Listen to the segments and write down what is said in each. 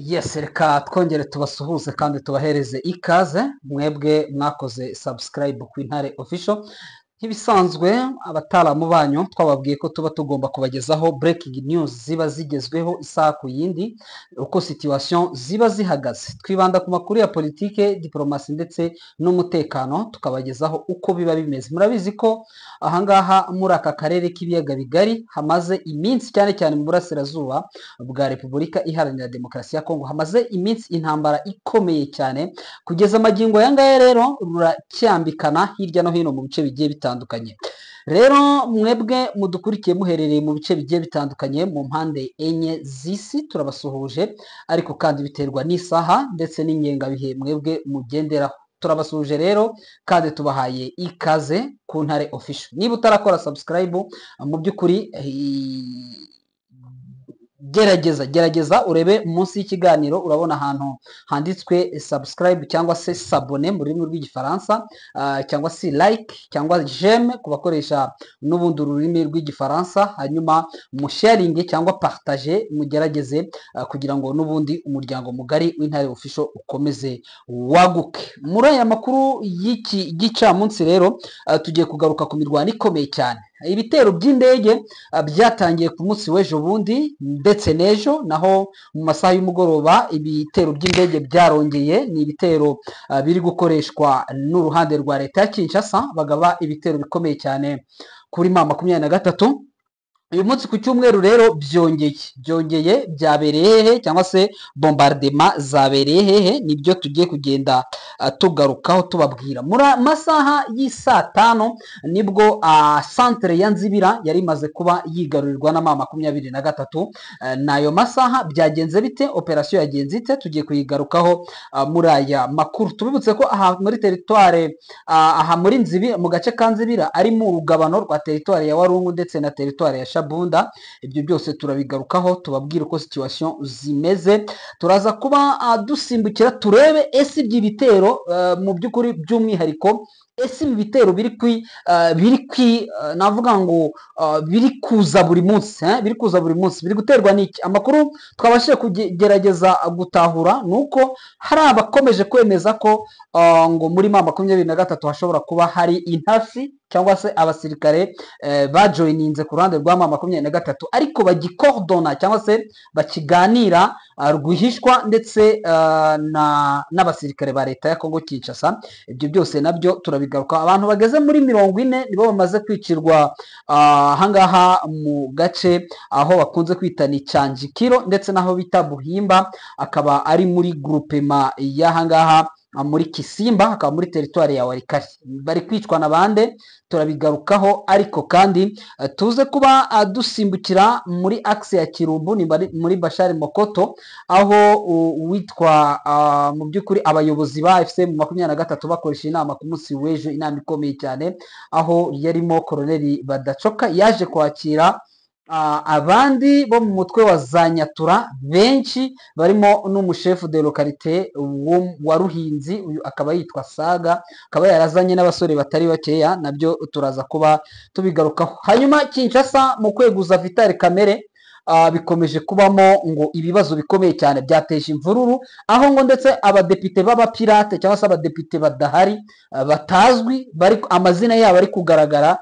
Yes, reka twongere tubasuhuze kandi tubahereze ikaze mwebwe mwakoze subscribe ku Intare Official. Nk'ibisanzwe, abataramu banyu twababwiye ko tuba tugomba kubagezaho breaking news ziba zigezweho isaha ku yindi, uko situation ziba zihagaze. Twibanda ku makuru ya politike, diplomasi ndetse n'umutekano, tukabagezaho uko biba bimeze. Murabizi ko ahangaha muri aka karere k'ibiyaga bigari hamaze iminsi, cyane cyane mu burasirazuba bwa Repubulika Iharanira Demokarasi ya Kongo, hamaze iminsi intambara ikomeye cyane. Kugeza amagingo aya ngaya rero ruracyambikana hirya no hino mu bice bigiye bitandukanye. Rero mwebwe mudukurikiye muherereye mu bice bigiye bitandukanye mu mpande enye z'isi, turabasuhuje, ariko kandi biterwa n'isaha ndetse n'ingengabihe mwebwe mugenderaho. Turabasuhuje rero kandi tubahaye ikaze ku Ntare Official. Niba utarakora subscribe, mu by'ukuri gerageza, gerageza urebe munsi y'ikiganiro, urabona ahantu handitswe subscribe cyangwa se s'abonner mu rurimi rw'Igifaransa, cyangwa se like cyangwa j'aime ku bakoresha n'ubundi ururimi rw'Igifaransa. Hanyuma musharinge cyangwa partage, mugerageze kugira ngo n'ubundi umuryango mugari w'Intare Official ukomeze waguke. Muri aya makuru y'iki gicamunsi rero, tugiye kugaruka ku mirwano ikomeye cyane. Ibitero by'indege byatangiye ku munsi w'ejo bundi ndetse n'ejo naho mu masaha y'umugoroba ibitero by'indege byarongeye. Ni ibitero biri gukoreshwa n'uruhande rwa leta ya Kinshasa, bagaba ibitero bikomeye cyane kuri M23. Uyu munsi ku cyumweru rero byongeye byabereye hehe, cyangwa se bombardement zabereye hehe? Nibyo tugiye kugenda tugarukaho tubabwira. Muri masaha y'isaa 5 nibwo centre ya Nzibira yari imaze kuba yigarurirwa na M23. N'ayo masaha byagenze bite? Operation yagenze ite? Tugiye kuyigarukaho muri aya makuru. Tubibutse ko aha muri territoire, aha muri Nzibira, mu gace ka Nzibira, ari mu rugabano rwa territoire ya Walungu ndetse na territoire ya Shabunda. Ibyo byose turabigarukaho, tubabwira uko situation zimeze. Turaza kuba dusimbukira turebe ese ibyo bitero mu by'ukuri by'umwihariko, ese ibi bitero biri kwi navuga ngo biri kuza buri munsi, biri kuza buri munsi, biri guterwa n'iki? Amakuru twabashije kugerageza gutahura ni uko hari abakomeje kwemeza ko ngo muri M23 hashobora kuba hari intasi cyangwa se abasirikare bajoyininze ku ruhande rwa M23, ariko bagikordona cyangwa se bakiganira rwihishwa ndetse n'abasirikare ba leta ya Kongo Kinshasa. Ibyo byose nabyo turabigaruka. Abantu bageze muri 40 nibo bamaze kwicirwa ahangaha mu gace aho bakunze kwita ni Cyanjikiro ndetse n'aho bita Buhimba, akaba ari muri groupement y'ahangaha muri Kisimba, akaba muri territoire ya Walikale. Bari kwicwa na bande? Turabigarukaho. Ariko kandi tuze kuba dusimbukira muri axe ya Kirumbu, ni muri Bashari Mokoto, aho uwitwa mu by'ukuri abayobozi ba AFC M23 bakoresha inama ku munsi w'ejo, inama ikomeye cyane, aho yarimo Koloneli Badacoka yaje kwakira abandi bo mu mutwe wa za Nyatura benshi, barimo n'umushefu de localité wa Ruhinzi, uyu akaba yitwa Saga, akaba yarazanye n'abasore batari bakeya. Nabyo turaza kuba tubigarukaho. Hanyuma Kinshasa mu kweguza Vital Kamerhe bikomeje kubamo ngo ibibazo bikomeye cyane byateje imvururu, aho ngo ndetse abadepite b'abapirate cyangwa se abadepite badahari, batazwi, bari amazina yabo ari kugaragara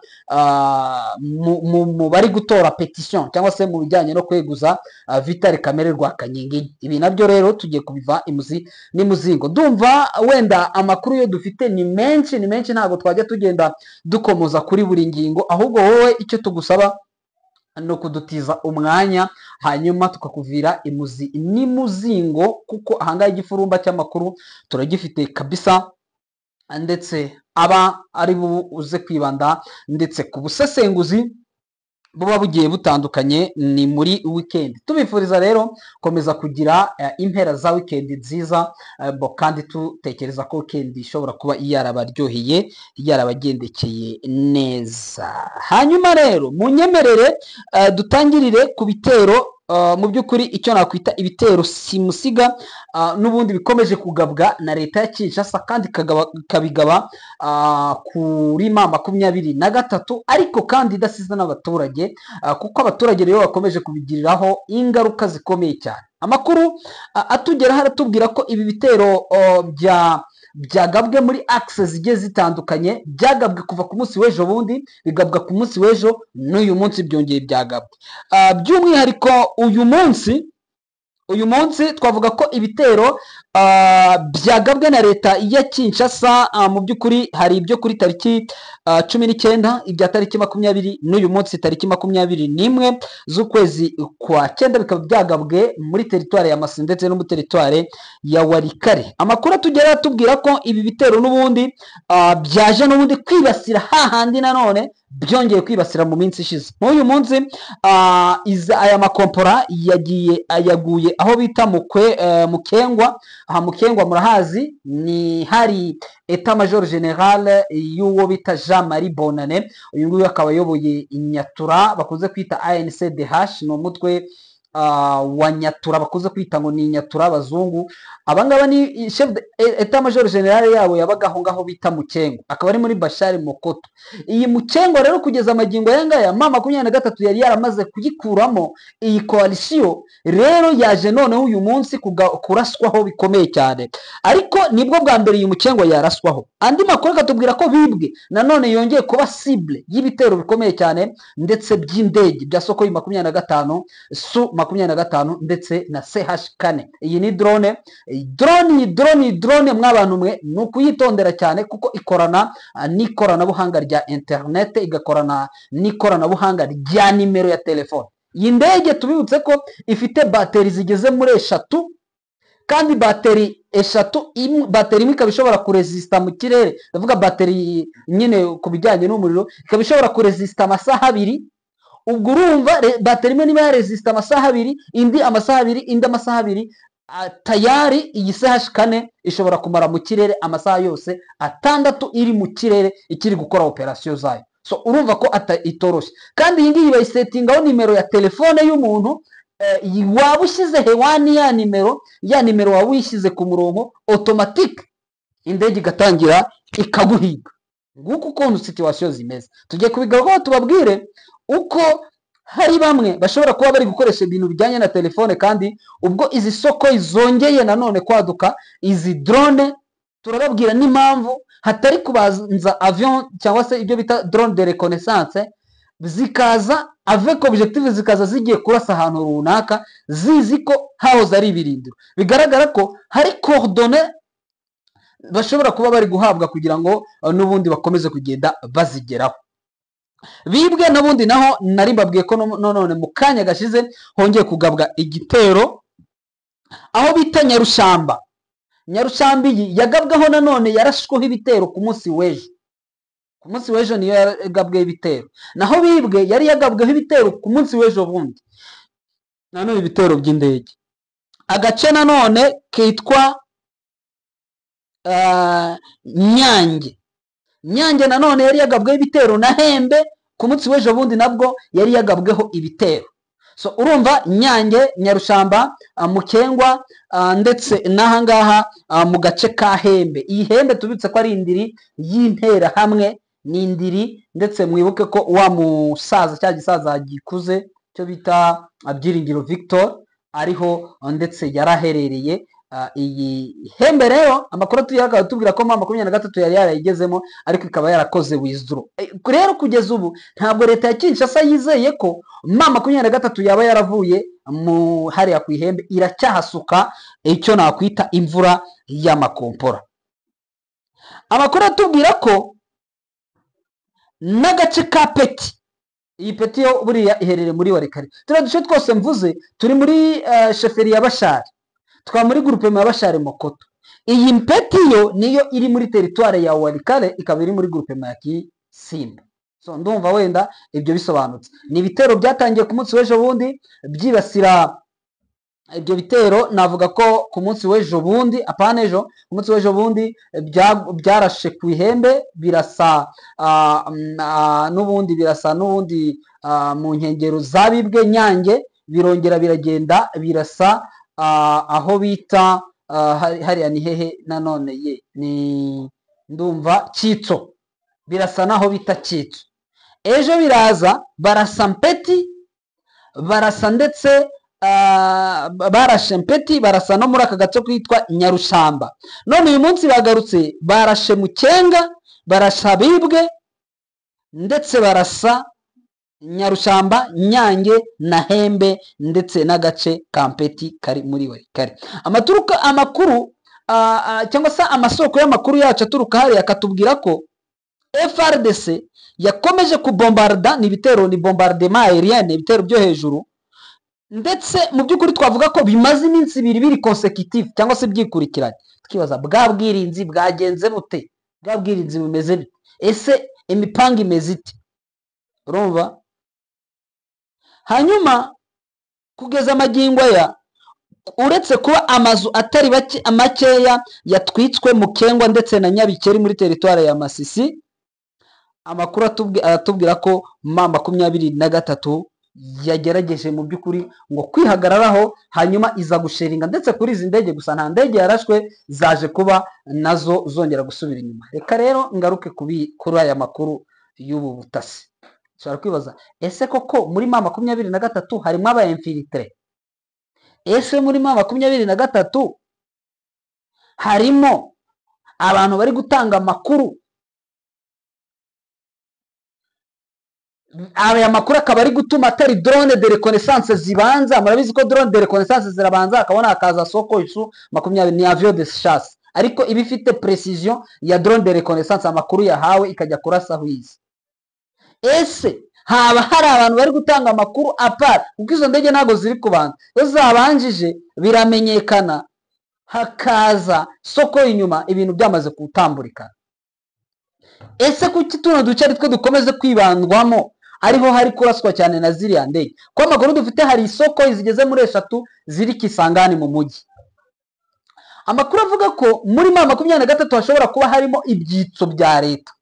mu bari gutora pétition cyangwa se mu bijyanye no kweguza Vital Kamerhe Rwakanyingi. Ibi nabyo rero tugiye kubiva imuzi n'imuzingo. Ndumva wenda amakuru yo dufite ni menshi, ni menshi, ntabwo twajya tugenda dukomoza kuri buri ngingo. Ahubwo wowe icyo tugusaba ni ukudutiza umwanya, hanyuma tukakuvira imuzi n'imuzingo, kuko ahangaha igifurumba cy'amakuru turagifite kabisa, ndetse aba ari buze kwibanda ndetse ku busesenguzi buba bugiye butandukanye. Ni muri weekend, tubifuriza rero komeza kugira impera za weekend nziza, bo kandi tutekereza ko weekend ishobora kuba yarabaryoheye, yarabagendekeye neza. Hanyuma rero munyemerere dutangirire ku bitero, mu by'ukuri icyo nakwita ibitero simusiga, n'ubundi bikomeje kugabwa na leta ya Kinshasa, kandi ikabigaba kuri M23, ariko kandi idasize n'abaturage, kuko abaturage rero bakomeje kubigiriraho ingaruka zikomeye cyane. Amakuru atugeraho aratubwira ko ibi bitero byagabwe muri axe zigiye zitandukanye, byagabwe kuva ku munsi w'ejo bundi, bigabwa ku munsi w'ejo, n'uyu munsi byongeye byagabwe. By'umwihariko uyu munsi twavuga ko ibitero byagabwe na leta ya Kinshasa, mu by'ukuri hari ibyo kuri tariki 19, ibya tariki 20, n'uyu munsi tariki 21 z'ukwezi kwa cyenda, bikaba byagabwe muri teritwari ya Masisi ndetse no muri teritwari ya Walikale. Amakuru atugeraho atubwira ko ibi bitero n'ubundi byaje n'ubundi kwibasira hahandi nanone byongeye kwibasira mu minsi ishize. Nk'uyu munsi aya makompora yagiye yaguye aho bita Mukengwa. Aha Mukengwa murahazi, ni hari état-major général y'uwo bita Jean Marie Bonane. Uyu nguyu akaba ayoboye Inyatura bakunze kwita ANCDH, ni umutwe wa Nyatura bakunze kwita ngo ni Nyatura abazungu. Abangaba ni chef état-major général yabo yabaga aho ngaho bita Mukengo, akaba ari muri Bashari Mokoto. Iyi Mukengo rero, kugeza amagingo aya ngaya, M23 yari yaramaze kuyikuramo. Iyi coalition rero yaje noneho uyu munsi kuraswaho bikomeye cyane, ariko nibwo bwa mbere iyi Mukengo yaraswaho. Andi makuru akatubwira ko Bibwe nanone yongeye kuba cible y'ibitero bikomeye cyane ndetse by'indege bya Sukhoi 25, Su 25 ndetse na CH 4. Iyi ni drone, drone, drone, drone mwabantu mwe, ni ukuyitondera cyane kuko ikorana n'ikoranabuhanga rya internet, igakorana n'ikoranabuhanga rya nimero ya telefone. Iyi ndege tubibutse ko ifite bateri zigeze muri eshatu, kandi bateri eshatu, bateri imwe ikaba ishobora kuresista mu kirere, ndavuga bateri nyine ku bijyanye n'umuriro, ikaba ishobora kuresista amasaha 2. Ubwo urumva bateri imwe niba yaresista amasaha 2, indi amasaha 2, indi amasaha 2, tayari iyi CH 4 ishobora kumara mu kirere amasaha yose 6 iri mu kirere ikiri gukora operasiyo zayo. So urumva ko itoroshye. Kandi iyi ngiyi bayisetingaho nimero ya telefone y'umuntu, waba ushyize hewani ya nimero waba uyishyize ku murongo, automatique indege igatangira ikaguhiga. Nguko ukuntu situation zimeze. Tugiye kubigarukaho, tubabwire uko hari bamwe bashobora kuba bari gukoresha ibintu bijyanye na telefone. Kandi ubwo izi Sukhoi zongeye nanone kwaduka, izi drone, turababwira n'impamvu hatari kubanza avion cyangwa se ibyo bita drone de reconnaissance, zikaza avec objectif, zikaza zigiye kurasa ahantu runaka zizi ko hahoze ari ibirindiro. Bigaragara ko hari coordonnées bashobora kuba bari guhabwa kugira ngo n'ubundi bakomeze kugenda bazigeraho. Bibwe n'ubundi naho nari mbabwiye ko none mu kanya gashize hongeye kugabwa igitero aho bita Nyarushamba. Nyarushamba iyi yagabweho nanone, yarashweho ibitero ku munsi w'ejo. Ku munsi w'ejo niyo yagabweho ibitero. Naho Bibwe yari yagabweho ibitero ku munsi w'ejo bundi, nanone ibitero by'indege. Agace nanone kitwa Nyange. Nyange nanone yari yagabweho ibitero, na Hembe ku munsi w'ejo bundi nabwo yari yagabweho ibitero. So urumva Nyange, Nyarushamba, Mukengwa, ndetse n'ahangaha mu gace ka Hembe. Iyi Hembe tubitse ko ari indiri y'Interahamwe, ni indiri. Ndetse mwibuke ko wa musaza, cya gisaza gikuze cyo bita Byiringiro Victor, ariho ndetse yaraherereye. Iyi Hembe rero amakuru atuyaka tubwira ko M23 yari yarayigezemo, ariko ikaba yarakoze withdraw. Rero kugeza ubu ntabwo leta ya Kinshasa yizeye ko M23 yaba yaravuye mu hariya ku Ihembe. Iracyahasuka icyo nakwita imvura y'amakompora. Amakuru atubwira ko n'agace ka Peti, iyi Peti yo buriya iherereye muri Walikale. Turiya duce twose mvuze turi muri chefferie ya Bashari, tukaba muri groupement ya Bashari Mokoto. Iyi Mpeti yo niyo iri muri teritware ya Walikale, ikaba iri muri groupement ya Kisimba. So ndumva wenda ibyo bisobanutse. Ni ibitero byatangiye ku munsi w'ejo bundi byibasira, ibyo bitero navuga ko ku munsi w'ejo bundi, apana ejo, ku munsi w'ejo bundi byarashe ku Ihembe, birasa n'ubundi, birasa n'ubundi mu nkengero za Bibwe, Nyange, birongera biragenda birasa aho bita hariya ni hehe nanone ye, ni ndumva Cyitso, birasa naho bita Cyitso. Ejo biraza barasa Mpeti, barasa ndetse Barashe Mpeti, barasa no muri aka gace kitwa Nyarushamba. None uyu munsi bagarutse barashe Mukenga, barasa Bibwe, ndetse barasa Nyarushamba, Nyange na Hembe, ndetse n'agace ka Mpeti kari muri Walikale. Amaturuka amakuru cyangwa se amasoko y'amakuru yacu aturuka hariya akatubwira ko FARDC yakomeje kubombarda, ni ibitero, ni bombardement aérien, ibitero byo hejuru, ndetse mu by'ukuri twavuga ko bimaze iminsi 2 biri consécutif cyangwa se byikurikiranye. Tukibaza bwa bwirinzi bwagenze bute, bwa bwirinzi bumeze bite, ese imipanga imeze ite? Urumva? Hanyuma kugeza amagingo aya, uretse kuba amazu atari makeya yatwitswe mu Kengwa ndetse na Nyabikeri muri teritwari ya Masisi, amakuru aratubwira ko M23 yagerageje mu by'ukuri ngo kwihagararaho, hanyuma iza gusheringa ndetse kuri izi ndege gusa nta ndege yarashwe, zaje kuba nazo zongera gusubira inyuma. Reka rero ngaruke kuri aya makuru y'ubu butasi. Ushobora kwibaza, ese koko muri M23 harimo aba infiltré? Ese muri M23 harimo abantu bari gutanga amakuru? Aya makuru akaba ari gutuma atari drone de reconnaissance zibanza. Murabizi ko drone de reconnaissance zirabanza, akabona akaza soko isu 20 ni avion de chasse, ariko iba ifite precision ya drone de reconnaissance, amakuru yahawe ikajya kurasa aho izi. Ese haba hari abantu bari gutanga amakuru apart, kuko izo ndege ntago ziri kubanza, iyo zabanjije biramenyekana, hakaza soko inyuma, ibintu byamaze kutamburika. Ese kuki tuno duce ari twe dukomeze kwibandwamo, ariho hari kuraswa cyane na ziriya ndege? Ko amakuru dufite hari isoko zigeze muri 3 ziri Kisangani mu mujyi. Amakuru avuga ko muri M23 hashobora kuba harimo ibyitso bya leta.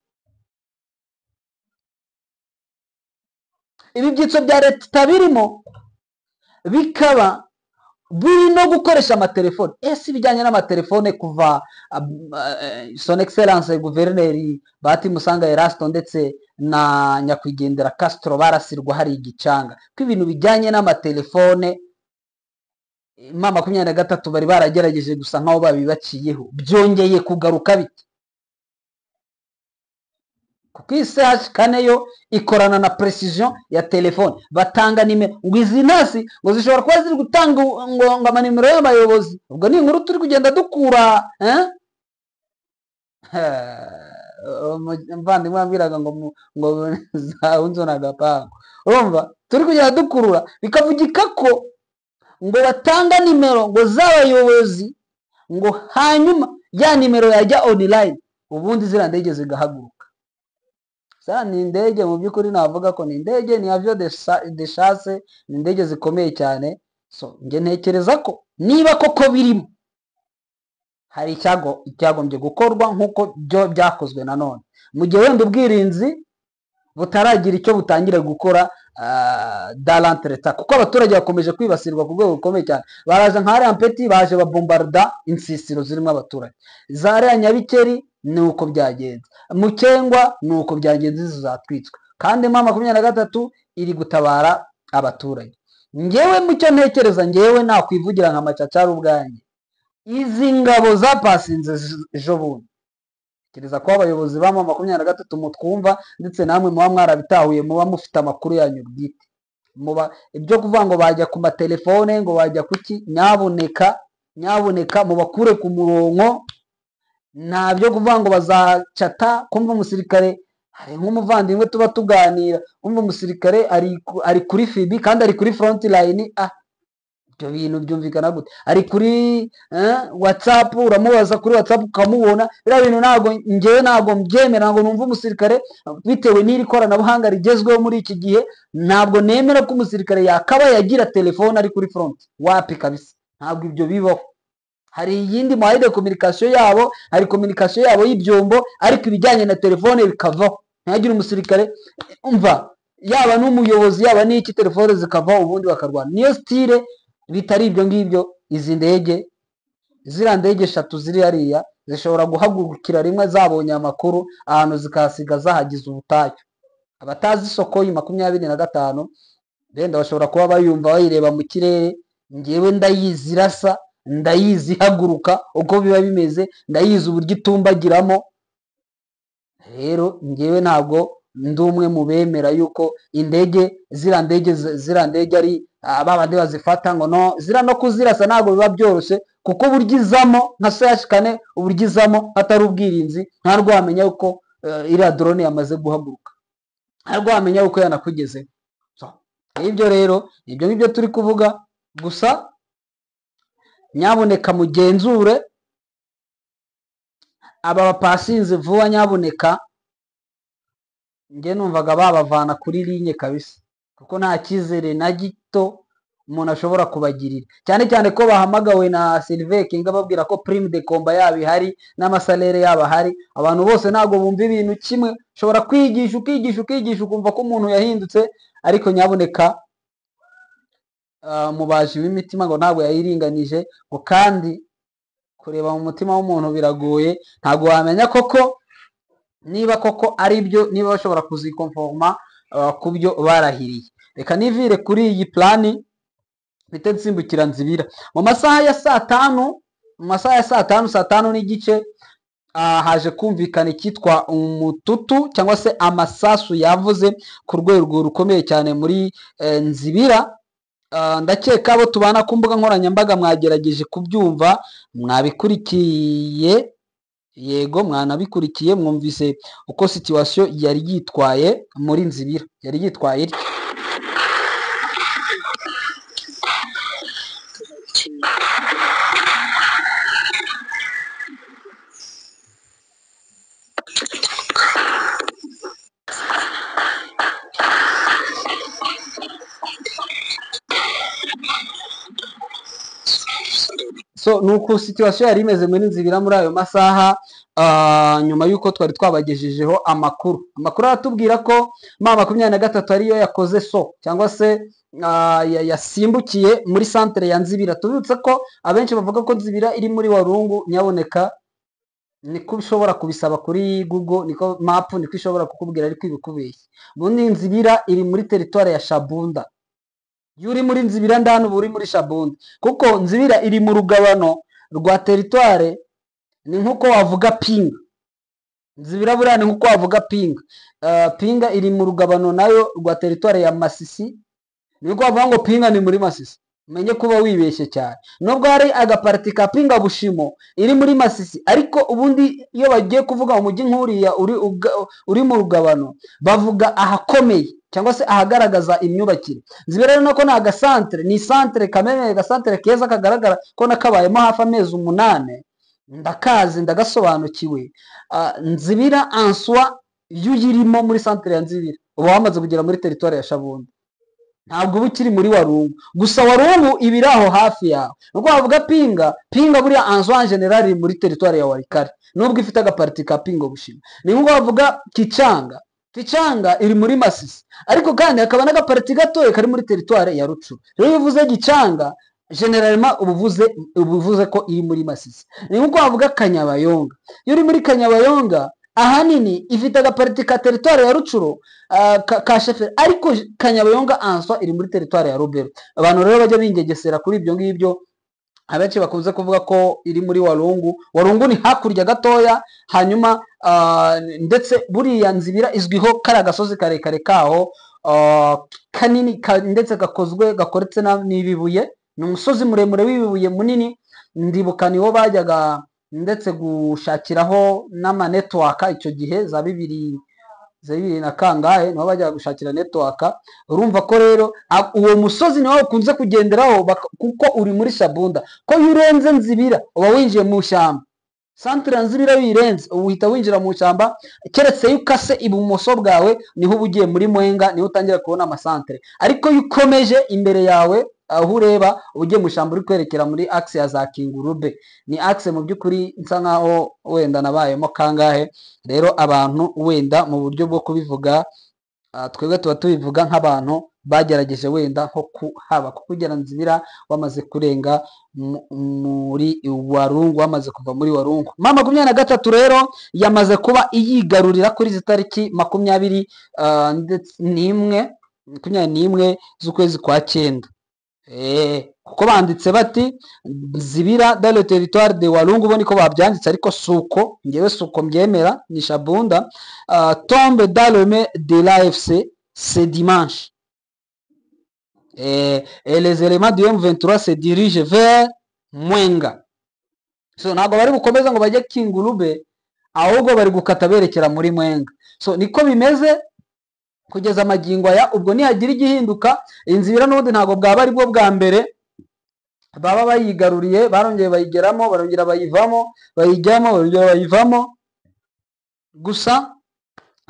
Ibi byitso bya leta birimo bikaba biri no gukoresha amatelefone. Ese ibijyanye n'amatelefone kuva Son Excellence Guverineri Bahati Musanga Erasto ndetse na nyakwigendera Castro barasirwa hari igicanga, ko ibintu bijyanye n'amatelefone M23 bari baragerageje gusa nkaho babibaciyeho, byongeye kugaruka bite? Kuko iyi CH4 yo ikorana na precision ya telefone, batanga nimero, ngo izi ntasi ngo zishobora kuba ziri gutanga ngo amanimero y'abayobozi. Ubwo ni inkuru turi kugenda dukura. Umuvandimwe wambwiraga ngo ngo zawunzo na gapangu. Urumva turi kugenda dukurura, bikavugika ko ngo batanga nimero ngo z'abayobozi, ngo hanyuma ya nimero yajya online, ubundi ziriya ndege zigahaguruka. Ni indege mu by'ukuri navuga ko ni indege, ni avion de chasse, ni indege zikomeye cyane. So nge ntekereza ko niba koko birimo hari icyagombye gukorwa nk'uko byo byakozwe nanone, mu gihe wenda ubwirinzi butaragira icyo butangira gukora dans l'entretemps, kuko abaturage bakomeje kwibasirwa ku rwego rukomeye cyane. Baraje nka hariya Mpeti, baje babombarda insisiro zirimo abaturage, za hariya Nyabikeri ni uko byagenze, Mukengwa ni uko byagenze, izo zatwitswe, kandi M23 iri gutabara abaturage. Ngewe mucyo ntekereza, ngewe nakwivugira nka Macacara ubwanjye, izi ngabo zapasinze ejo bundi, kereza ko abayobozi ba M23 mutwumva, ndetse namwe muba mwarabitahuye, muba mufite amakuru yanyu bwite, muba ibyo kuvuga ngo bajya ku matelefone ngo bajya kuki, nyaboneka nyaboneka mubakure ku murongo. Nta byo kuvuga ngo bazacata. Kumva umusirikare, hari nk'umuvandimwe tuba tuganira, kumva umusirikare ari kuri fibi kandi ari kuri front line, ibyo bintu byumvikana gute? Ari kuri WhatsApp, uramubaza kuri WhatsApp ukamubona. Biriya bintu ntabwo ngewe ntabwo mbyemera, ngo numve umusirikare bitewe n'iri koranabuhanga rigezweho muri iki gihe, ntabwo nemera ko umusirikare yakaba yagira telefone ari kuri front. Wapi kabisa, ntabwo ibyo bibaho. Hari iyindi moyen de communication yabo, hari communication yabo y'ibyombo, ariko ibijyanye na telefone bikavaho. Ntihagire umusirikare umva, yaba n'umuyobozi yaba n'iki, telefone zikavaho ubundi bakarwana. Niyo style bitari ibyo ngibyo. Izi ndege, ziriya ndege 3 ziri hariya zishobora guhagurukira rimwe zabonye amakuru ahantu zikahasiga zahagize ubutayu. Abatazi isoko y 25 benda bashobora kuba bayumva bayireba mu kirere. Ngewe ndayizi irasa, ndayizi ihaguruka uko biba bimeze, ndayizi uburyo itumbagiramo. Rero ngewe ntabwo ndi umwe mu bemera yuko indege ziriya ndege ziriya ndege ari ba bandi bazifata ngo no ziriya, no kuzirasa ntabwo biba byoroshye, kuko uburyo izamo nka CH4, uburyo izamo hatari ubwirinzi, ntabwo wamenya yuko iriya drone yamaze guhaguruka, ntabwo wamenya yuko yanakugezeho. So, ibyo rero ibyo ngibyo turi kuvuga gusa, nyabuneka mugenzure aba bapasinze vuba, nyabuneka. Njye numvaga babavana kuri ligne kabisa, kuko nta cyizere na gito umuntu ashobora kubagirira, cyane cyane ko bahamagawe na Sylvain Kinga babwira ko prime de combat yabo ihari n'ama salaire yabo ahari. Abantu bose ntabwo bumva ibintu kimwe. Ushobora kwigisha, ukigisha, ukigisha, ukumva ko umuntu yahindutse, ariko nyabuneka mubaji w'imitima ngo ntabwo yayiringanije, ngo kandi kureba mu mutima w'umuntu biragoye, ntabwo wamenya koko niba koko ari byo, niba bashobora kuzikonforma ku byo barahiriye. Reka nivire kuri iyi plan, mpite nsimbukira Nzibira mu masaha ya saa 5, mu masaha ya saa 5, saa 5:30, haje kumvikana icyitwa umututu cyangwa se amasasu yavuze ku rwego rukomeye cyane muri Nzibira. Ndakeka abo tubana ku mbuga nkoranyambaga mwagerageje kubyumva, mwabikurikiye, yego mwanabikurikiye, mwumvise uko situation yari yitwaye muri Nzibira, yari yitwaye itya. So nuko situation yari imeze muri Nzibira muri ayo masaha, nyuma y'uko twari twabagejejeho amakuru. Amakuru aratubwira ko M23 ariyo yakoze so cyangwa se yasimbukiye muri centre ya Nzibira. Tubibutse ko abenshi bavuga ko Nzibira iri muri Warungu, nyaboneka niko ushobora kubisaba kuri Google, niko map niko ishobora kukubwira, ariko ibikubeshye. Ubundi Nzibira iri muri territoire ya Shabunda. Iyo uri muri Nzibira ndani uba uri muri Shabunda, kuko Nzibira iri mu rugabano rwa territoire. Ni nkuko wavuga Pinga, Nzibira buriya ni nkuko wavuga Pinga. Pinga iri mu rugabano nayo rwa territoire ya Masisi, ni nkuko wavuga ngo Pinga ni muri Masisi. Umenye kuba wibeshye cyane, nubwo hari agaparti ka Pinga Bushimo iri muri Masisi, ariko ubundi iyo bagiye kuvuga umujyi nk'uriya uri mu rugabano bavuga ahakomeye cyangwa se ahagaragaza imyubakire. Nzibira rero nako ni agasantere, ni santere kameme, agasantere keza kagaragara ko nakabayemo hafi amezi 8, ndakazi ndagasobanukiwe. Nzibira answa iyo uyirimo muri santere ya Nzibira uba wamaze kugera muri territoire ya Shabunda, ntabwo uba ukiri muri Warungu. Gusa Warungu iba aho hafi yawe. Nubwo wavuga Pinga, Pinga buriya answa en general iri muri territoire ya Walikale, nubwo ifite agaparti ka Pinga Bushima. Ni nubwo wavuga Kichanga, Kichanga iri muri Masisi, ariko kandi hakaba n'agaparti gatoya kari muri territoire ya Rutsuru. Rero iyo uvuze Gichanga generalement ubuvuze ko iri muri Masisi. Ni nkuko wavuga Kanyabayonga, iyo uri muri Kanyabayonga ahanini ifite agaparti ka territoire ya Rutsuru ka Sheferi, ariko Kanyabayonga answa iri muri territoire ya Rubero. Abantu rero bajya bingegesera kuri ibyo ngibyo, abenshi bakunze kuvuga ko iri muri Warungu. Warungu ni hakurya gatoya, hanyuma ndetse buriya Nzibira izwiho kari agasozi karekare kaho kanini ndetse gakozwe gakoretse n'ibibuye, ni umusozi muremure w'ibibuye munini. Ndibuka niwo bajyaga ndetse gushakiraho n'ama network icyo gihe za 2000 na kangahe, niho bajyaga gushakira network. Urumva ko rero uwo musozi niwo ukunze kugenderaho kuko uri muri Shabunda, ko iyo urenze Nzibira uba winjiye mu shyamba. Centre ya Nzibira wirenze uhita winjira mu shyamba, keretse iyo ukase ibumoso bwawe niho uba ugiye muri Mwenga, niho utangira kubona amasantere. Ariko iyo ukomeje imbere yawe aho ureba ugiye mu shyamba uri kwerekera muri axe ya za Kingurube, ni axe mu by'ukuri nsa nkaho wenda nabayemo kangahe. Rero abantu wenda mu buryo bwo kubivuga, twebwe tuba tubivuga nk'abantu bagerageje wenda nko kuhaba, kuko ugera Nzibira wamaze kurenga muri Warungu, wamaze kuva muri Warungu. M23 rero yamaze kuba iyigarurira kuri izi tariki 21 z'ukwezi kwa 9. Kuko banditse bati Nzibira dans le territoire de Walungu, bo niko babyanditse, ariko suko ngewe suko mbyemera, ni Shabunda, tombe dans le main de l'AFC ce dimanche et les éléments du M23 se dirigent vers Mwenga. So ntabwo bari bukomeze ngo bajye Kingurube, ahubwo bari gukata berekera muri Mwenga. So niko bimeze kugeza amagingo aya. Ubwo nihagira igihinduka, Inzibira n'ubundi ntabwo bwaba ari bwo bwa mbere baba bayigaruriye. Barongeye bayigeramo, barongera bayivamo, bayijyamo, barongera bayivamo. Gusa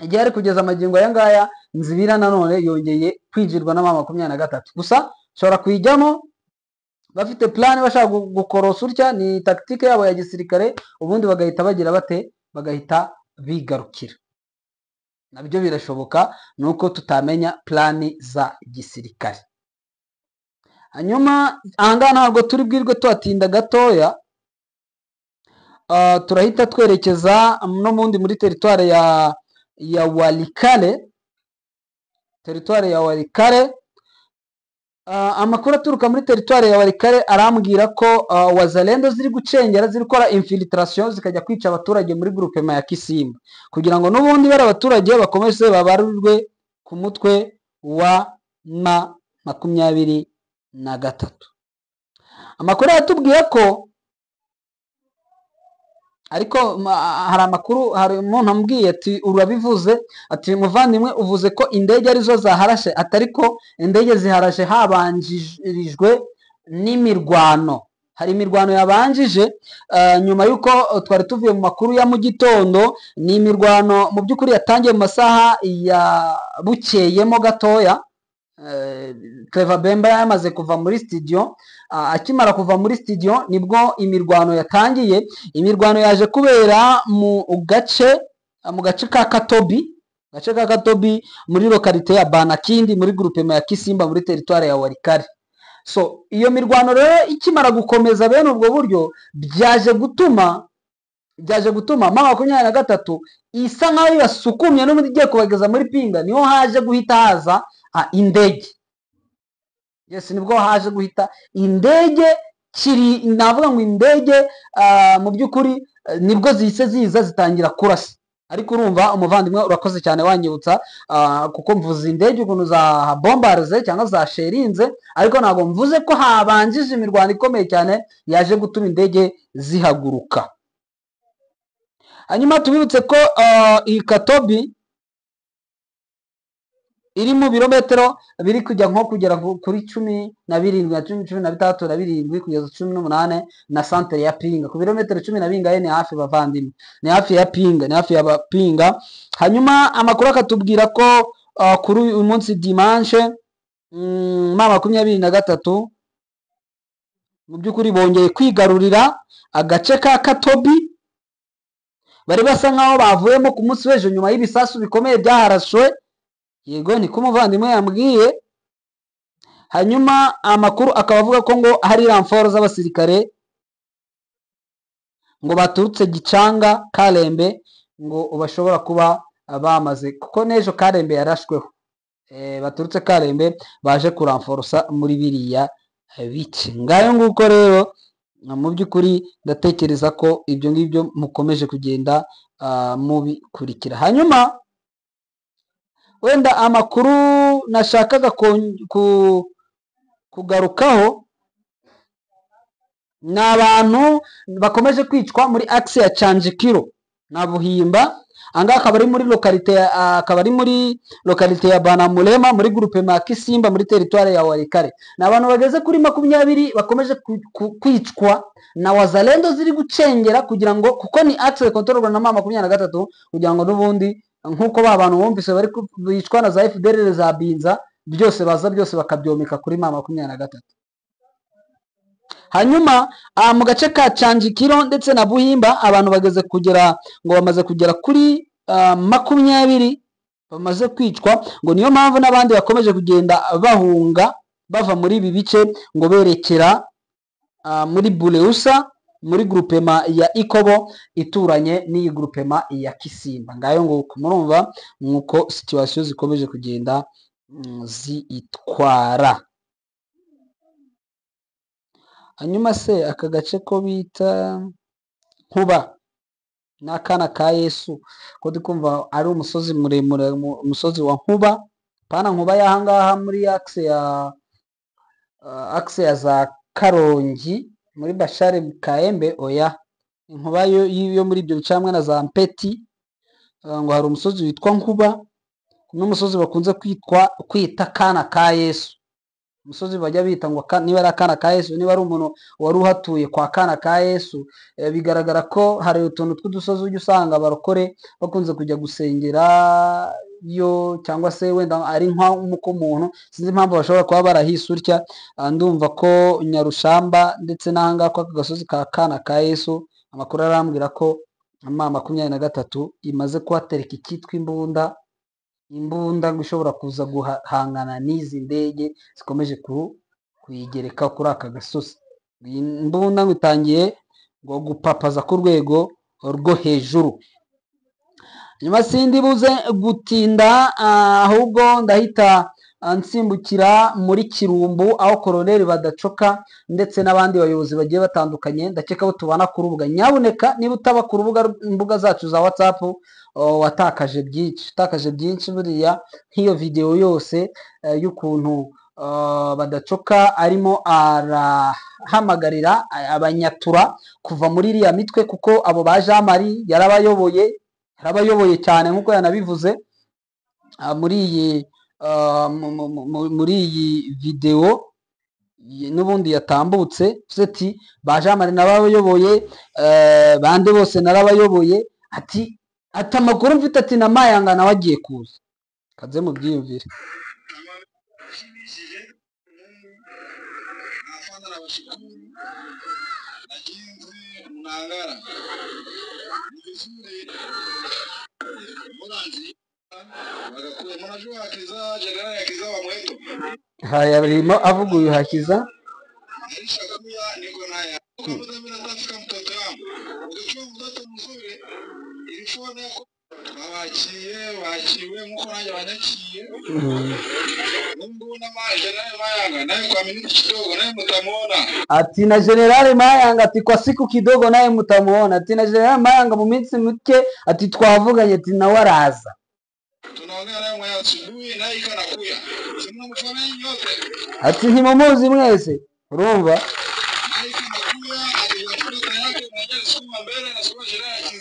igihe ari kugeza amagingo aya ngaya, Nzibira nanone yongeye kwinjirwa na M23. Gusa ushobora kuyijyamo bafite plan, bashaka gukorosa utya, ni tactique yabo ya gisirikare, ubundi bagahita bagira bate? Bagahita bigarukira. Nabyo birashoboka, nuko tutamenya plan za gisirikare. Hanyuma ahangaha ntabwo turi bwirwe tuhatinda gatoya. Turahita twerekeza no mundi muri territoire ya Walikale, territoire ya Walikale. Amakuru aturuka muri territoire ya Walikale arambwira ko Wazalendo ziri gucengera, ziri gukora infiltration, zikajya kwica abaturage muri groupement ya Kisimba, kugira ngo n'ubundi bari abaturage bakomeze babarurwe ku mutwe wa M23. Amakuru yatubwiye ko, ariko hari amakuru, hari umuntu ambwiye ati urabivuze, ati muvandimwe uvuze ko indege arizo zaharashe, atari ko indege ziharashe habanjirijwe n'imirwano. Hari imirwano yabanjije, nyuma y'uko twari tuvuye mu makuru ya mu gitondo. Ni imirwano mu by'ukuri yatangiye mu masaha ya bukeyemo gatoya. Clever Bemba yamaze kuva muri studio. Akimara kuva muri studio nibwo imirwano yatangiye. Imirwano yaje kubera mu gace ka Katobi, gace ka Katobi muri localité ya Banakindi, muri groupement ya Kisimba, muri territoire ya Walikale. So iyo mirwano rero ikimara gukomeza bene ubwo buryo, byaje gutuma M23 isa nkaho yasukumye n'ubundi igiye kubageza muri Pinga. Niho haje guhita haza indege. Yes, nibwo haje guhita indege kiri, navuga ngo indege, mu by'ukuri nibwo zihise ziza zitangira kurasa. Ariko urumva umuvandimwe urakoze cyane wanyibutsa, kuko mvuze indege ukuntu za bombarze cyangwa za sherinze, ariko ntabwo mvuze ko habanjije imirwano ikomeye cyane yaje gutuma indege zihaguruka. Hanyuma tubibutse ko iyi Katobi iri mu birometero biri kujya nko kugera kuri 17 na 16 na 7 kugeza 18 na santere ya Pinga, ku birometero cumi na bingahe. Ni hafi bavandimwe, ni hafi ya Pinga, ni hafi ya Pinga. Hanyuma amakuru akatubwira ko kuri uyu munsi dimanche, M23 mu by'ukuri bongeye kwigarurira agace ka Katobi bari basa nkaho bavuyemo ku munsi w'ejo nyuma y'ibisasu bikomeye byaharashwe. Yego, niko umuvandimwe yambwiye. Hanyuma amakuru akaba avuga ko ngo hari renfort z'abasirikare ngo baturutse Gicanga, Karembe, ngo bashobora kuba bamaze, kuko n'ejo Karembe yarashweho. Baturutse Karembe baje kuramforosa muri biriya bice. Ngayo nguko rero, mu by'ukuri ndatekereza ko ibyo ngibyo mukomeje kugenda mubikurikira. Hanyuma wenda amakuru nashakaga kugarukaho ni abantu bakomeje kwicwa muri axe ya Canjikiro na Buhimba. Ahangaha akaba ari muri localité ya Banamulema, muri groupement ya Kisimba, muri territoire ya Walikale. Ni abantu bageze kuri 20 bakomeje kwicwa na Wazalendo ziri gucengera, kugira ngo, kuko ni axe contrôlée na M23, kugira ngo n'ubundi nk'uko ba bantu bumvise bari bicwa na za FDLR za Binza, byose baza byose bakabyomeka kuri M23. Hanyuma mu gace ka Canjikiro ndetse na Buhimba, abantu bageze kugera, ngo bamaze kugera kuri 20 bamaze kwicwa. Ngo niyo mpamvu n'abandi bakomeje kugenda bahunga bava muri ibi bice, ngo berekera muri Buleusa, muri groupement ya Ikobo ituranye n'iyi groupement ya Kisimba. Ngayo nguko, murumva nk'uko situation zikomeje kugenda zitwara. Hanyuma se aka gace ko bita Nkuba n'akana ka Yesu, ko ndi kumva ari umusozi muremure, umusozi wa Nkuba, pana Nkuba y'ahangaha muri axe ya za Karongi muri Bashare Kaembe, oya, inkuba yo muri ibyo bice hamwe na za Mpeti. Ngo hari umusozi witwa Nkuba n'umusozi bakunze kwita Kana ka Yesu, umusozi bajya bita ngo niba ari akana ka Yesu, niba ari umuntu wari uhatuye kwa Kana ka Yesu. Bigaragara ko hari utuntu tw'udusozi ujya usanga abarokore bakunze kujya gusengera yo, cyangwa se wenda ari nk'uko umuntu, sinzi impamvu bashobora kuba barahise utya. Ndumva ko Nyarushamba ndetse n'ahangaha kwa aka gasozi ka Kana ka Yesu, amakuru arambwira ko M23 imaze kuhatereka icyitwa imbunda, imbunda ngo ishobora kuza guhangana n'izi ndege zikomeje kuyigereka kuri aka gasozi. Iyi mbunda ngo itangiye ngo gupapaza ku rwego rwo hejuru. Nyuma sindi buze gutinda, ahubwo ndahita nsimbukira muri Kirumbu, aho Koloneli Badacoka ndetse n'abandi bayobozi bagiye batandukanye, ndakeka abo tubana ku rubuga. Nyabuneka niba utaba ku rubuga imbuga zacu za WhatsApp, watakaje byinshi, utakaje byinshi. Buriya nk'iyo video yose y'ukuntu Badacoka arimo arahamagarira abanyatura kuva muri iriya mitwe, kuko abo ba Jean Marie yarabayoboye, yarabayoboye cyane nk'uko yanabivuze muri iyi video n'ubundi yatambutse, ati ba Jean Marie narabayoboye, bande bose narabayoboye, ati amakuru mfite, ati na Mayanga nawe agiye kuza. Kaze mubyiyumvire. Haya, arimo avuga uyu Hakiza. Ati na General Mayanga, ati kwa siku kidogo naye mutamuona. Ati na General Mayanga mu minsi mike, ati twavuganye, ati nawe araza. Ati ntimumuzi mwese, urumva?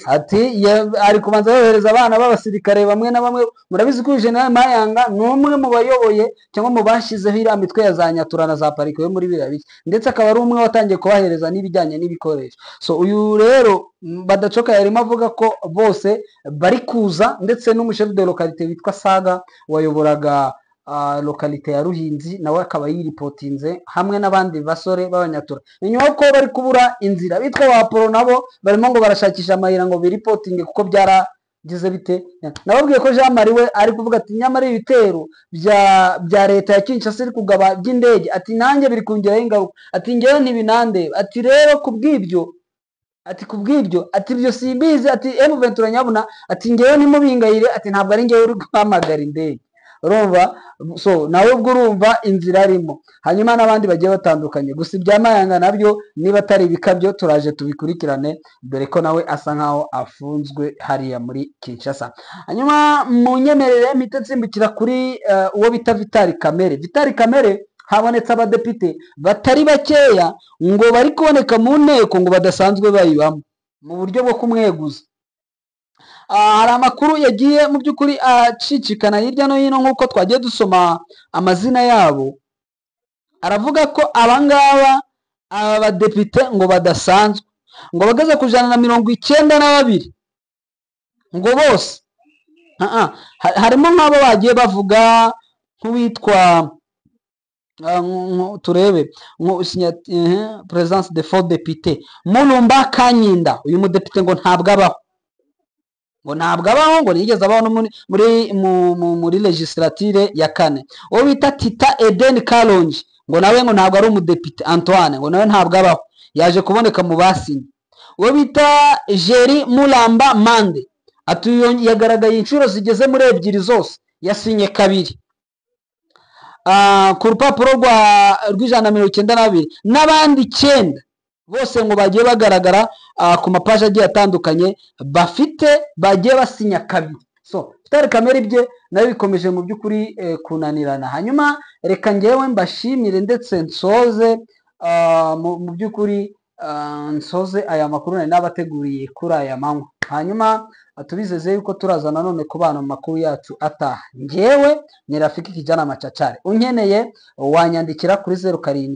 Ati ari kubanza yohereza abana b'abasirikare bamwe na bamwe. Murabizi ko General Mayanga ni umwe mu bayoboye cyangwa mu bashyizeho iriya mitwe ya za Nyatura na za Pariko yo muri biriya bice, ndetse akaba ari umwe watangiye kubahereza n'ibijyanye n'ibikoresho. So uyu rero Badacoka yarimo avuga ko bose bari kuza, ndetse n'umushefu de localité witwa Saga wayoboraga localité ya Ruhinzi, nawe akaba yiripotinze hamwe n'abandi basore b'abanyatura. Nyuma ko bari kubura inzira, bitwa ba Polo nabo barimo ngo barashakisha amayira ngo biripotinge, kuko byaragize bite. Nababwiye ko Jean Marie we ari kuvuga ati nyamara ibitero bya leta ya Kinshasa iri kugaba by'indege, ati nanjye biri kungeraho ingaruka, ati ngewe ntibinandeba, ati rero kubw'ibyo, ati kubw'ibyo, ati ibyo simbizi, ati M23 nyabuna, ati ngewe ntimubingayire, ati ntabwo ari ngewe uri guhamagara indege. Urumva? So nawe ubwo urumva inzira arimo. Hanyuma n'abandi bagiye batandukanye. Gusa ibya Mayanga nabyo niba atari ibikabyo turaje tubikurikirane, dore ko nawe asa nkaho afunzwe hariya muri Kinshasa. Hanyuma munyemerere mpite nsimbukira kuri uwo bita Vital Kamerhe. Vital Kamerhe habonetse abadepite batari bakeya ngo bari kuboneka mu nteko ngo badasanzwe bayibamo mu buryo bwo kumweguza. Hari amakuru yagiye mu by'ukuri acicikana hirya no hino nk'uko twagiye dusoma amazina yabo, aravuga ko abangaba aba badepite ngo badasanzwe ngo bageze ku 192 ngo bose harimo nk'abo bagiye bavuga nk'uwitwa turebe présence de faux député Mulumba Kanyinda. Uyu mudepite ngo ntabwo abaho, ngo ntabwo abaho, ngo nigeze abaho no muri legislature ya kane. Uwo bita Tita Eden Kalonji ngo nawe ngo ntabwo ari umudepite. Antoine ngo nawe ntabwo abaho, yaje kuboneka mu basinye. Uwo bita Jerry Mulamba Mande atuye yagaragaye inshuro zigeze muri 2 zose, yasinye 2. ku rupapuro rw'192, n'abandi 9 bose ngo bagiye bagaragara ku mapaji agiye atandukanye bafite bagiye basinya kabiri. So Vital Kamerhe ibye nayo bikomeje mu by'ukuri kunanirana. Hanyuma reka ngewe mbashimire ndetse nsoze mu by'ukuri nsoze aya makuru nari nabateguriye kuri aya manywa. Hanyuma tubizeze yuko turaza nanone kubana mu makuru yacu ataha. Ngewe ni Rafiki Kijana Machachari, unkeneye wanyandikira kuri 079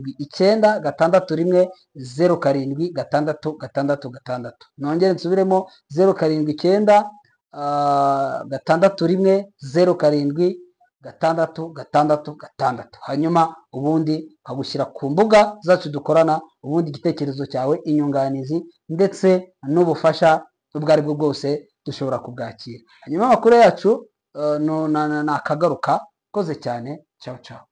61 07 6 6 6. Nongere nsubiremo 079 61 07 6 6 6. Hanyuma ubundi nkagushyira ku mbuga zacu dukorana, ubundi igitekerezo cyawe, inyunganizi ndetse n'ubufasha ubwo ari bwo bwose dushobora kubwakira. Hanyuma amakuru yacu ni akagaruka. Koze cyane, ciao ciao.